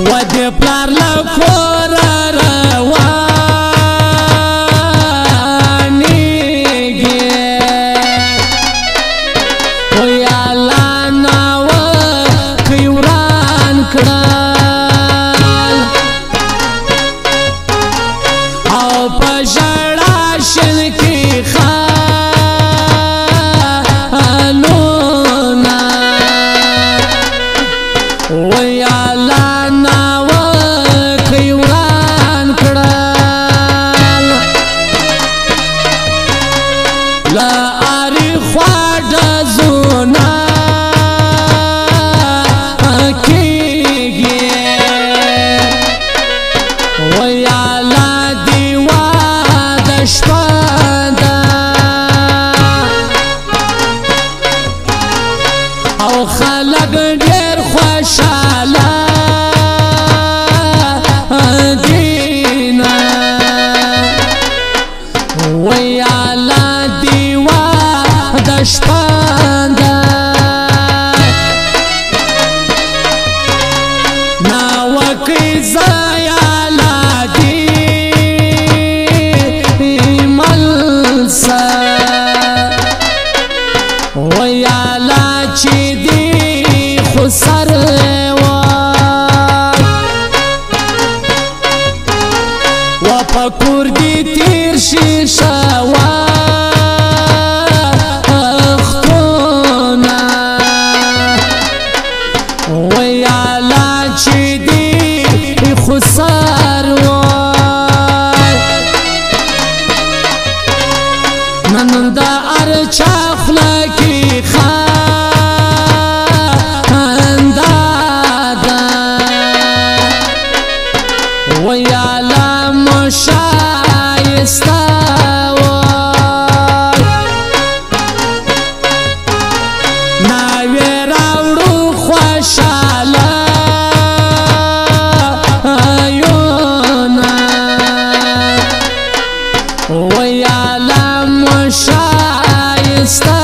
ودې پلار له کوره روانېږي وی الله ناوکۍ وران کړل او په ژړا شین کې خالونه وی الله ناوکۍ وران کړل له اري خوا ډزونه کېږي وی الله دیوه د شپه ده او خلک ډېر خوشحاله دینه وی الله دیوه د شپه ده ناوکۍ زیاله دي ملسه وی الله چې دي خسر وای و په کور دي تیر شي ښه وختونه وی الله چې دي خسر وای نن د هر چا خوله کې خندا ده وی الله مو ښایسته وای ناوې راوړو خوشحاله یونه وی الله مو ښایسته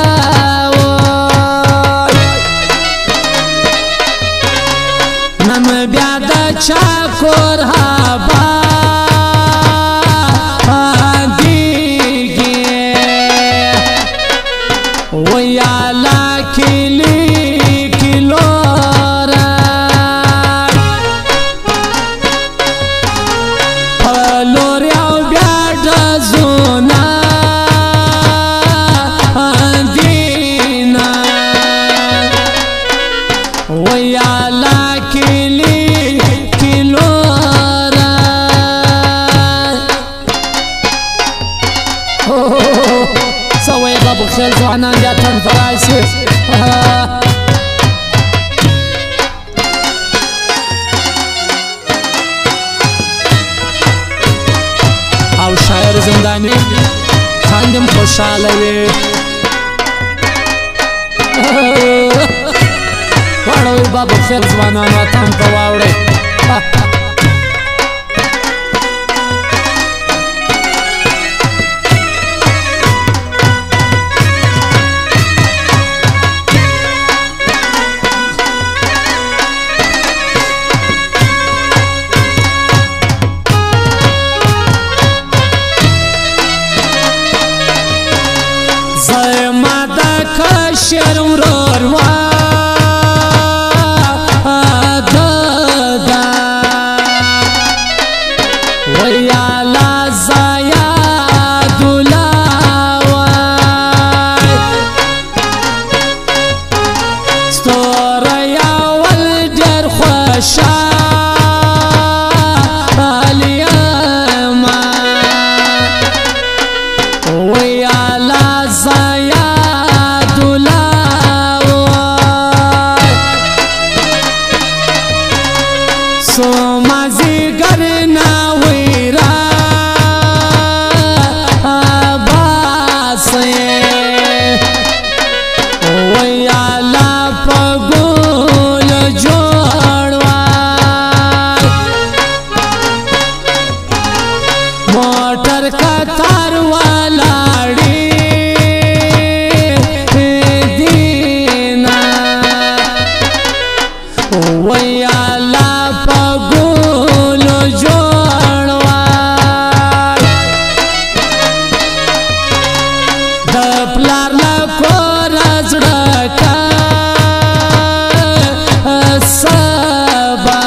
وای نن بیا د چا کور آبادېږي وی الله کلي کې لوری په لوري او بیا ډزونه دینه وی الله کلي کې لوری څه وایې بابوخېل ځوانان بیا تن ته راشي. او شاعر زنداني خاندم خوشحاله وي. واړوئ بابوخېل ځوانانو اتن ته واوړئ. زما د کشر ورور واده ده وی الله زیادالله وای ستوری اول ډېر خوشحال یمه وی الله زیادالله وای څو مازدیګر ناوې را باسي وی الله په ګل جوړ وای موټر کتار ولاړې دینه وی وی الله په ګلو جوړ وای د پلار له کوره زړه کا صبر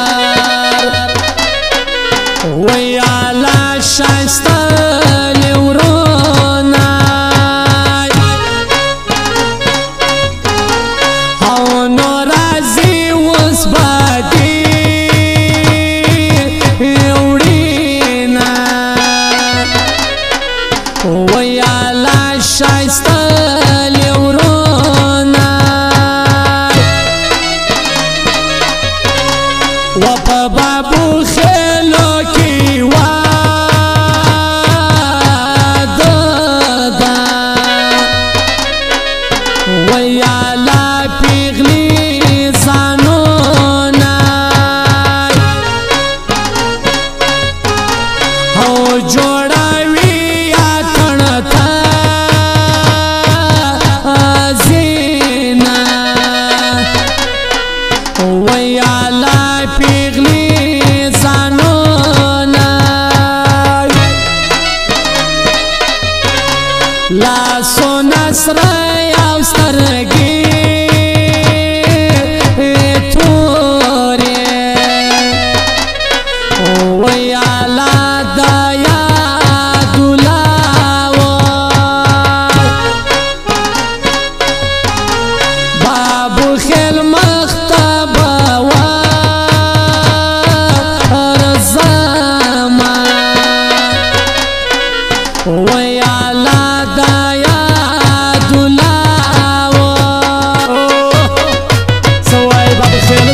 وی الله ښایسته ورونه او نو راځي اوس به دې وړینه وی الله ښایسته ورونه و په بابو خېلو کې واده ده وی الله پیغلې ځانونه او جوړوي اتڼ ته زینه وی الله پیغلې ځانونه لاسونه سره او سترګې تورې وی الله د یادولا بابو خېل مخ ته به ورځمه وی الله د یادولا څه وایي بابو خېل؟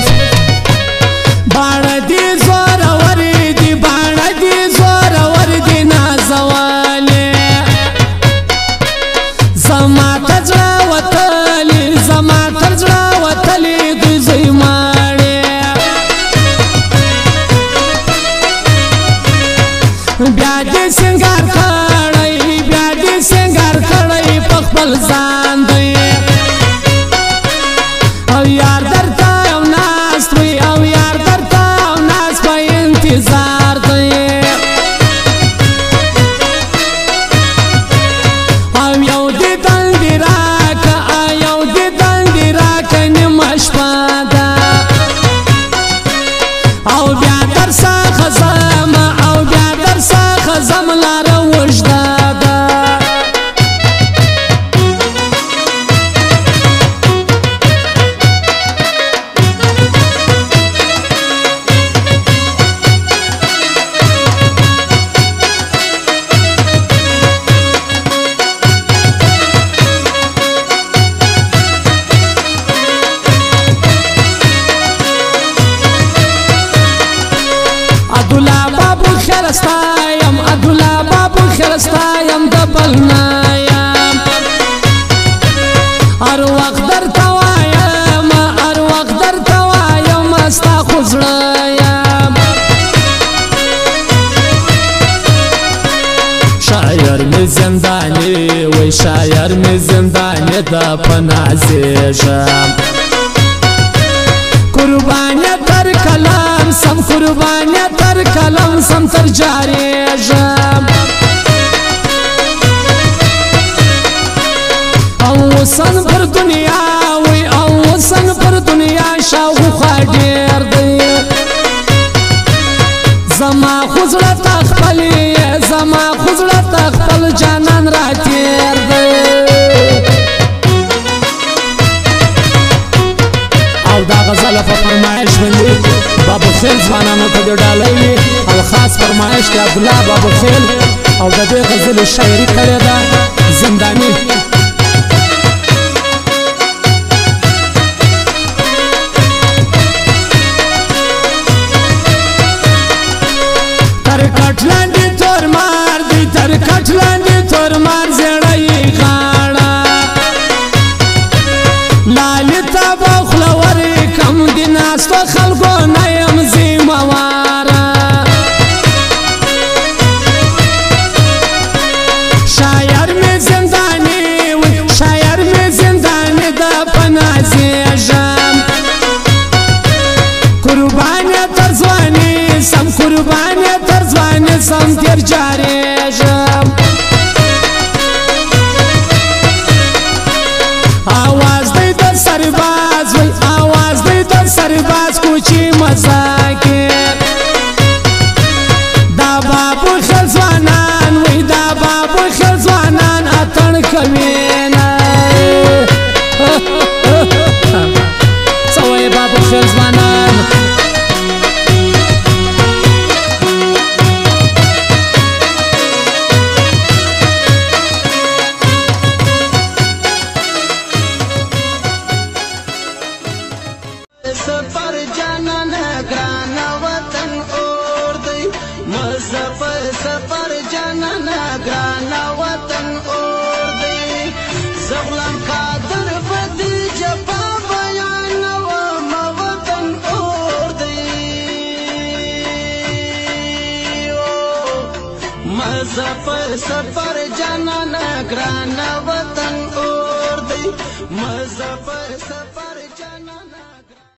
باڼه دي زورور دي باڼه دي زورور دي نازولې زما تر زړه وتلي زما تر زړه وتلي دوی زوی ماڼې بیا دې سینګار کړی بیا دې سینګار کړی په خپل ځان دی او یار درته یو ناست وي او یار درته یو ناست په انتظار دی او یو دې دندې راکه یو دې دندې راکه نیمه شپه ده او بیا درڅخه ځمه او بیا درڅخه ځم لاره اوږده ده. عبدالله بابو خېل ستا یم عبدالله بابو خېل ستا یم د بل نه یم هر وخت درته وایم هر وخت درته وایم ستا خو زړه یم شاعر مې زنداني وی شاعر مې زنداني د پنازېږم قرباني تر کلام سم قرباني تر کلام سم تر جارېږم او وسن پر دنیا وی او وسن پر دنیا شاوخوا ډېر دی زما خو زړه ته خپل زما خو زړه ته خپل جانان را تېر دی. او دا غزل په فرمایش باندې بابو خېل ځوانانو ته دې ډالۍ وي او خاص فرمایش دی عبدالله بابو خېل او د دې غزلې شاعري کړې ده زنداني. تر کټ لاندې تور مار دی تر کټ لاندې تور مار زېړه یې غاړه لالي ته به خوله ورکم د ناستو خلکو نه یم ذمه واره شاعر مې زنداني زم تیر جارېږم. آواز دی د سرباز وی، آواز دی د سرباز کوچي مزه کې. دا بابو خېل ځوانان وی، دا بابو خېل ځوانان اتڼ کوي نه. څه وایې بابو خېل ځوانان؟ سفر جانان ګران وطن اور دی، مظفر سفر جانان ګران وطن اور دی. زغلام قادر بدی جفا بیان و ما وطن اور دی. مظفر سفر جانان ګران وطن اور دی، مظفر سفر.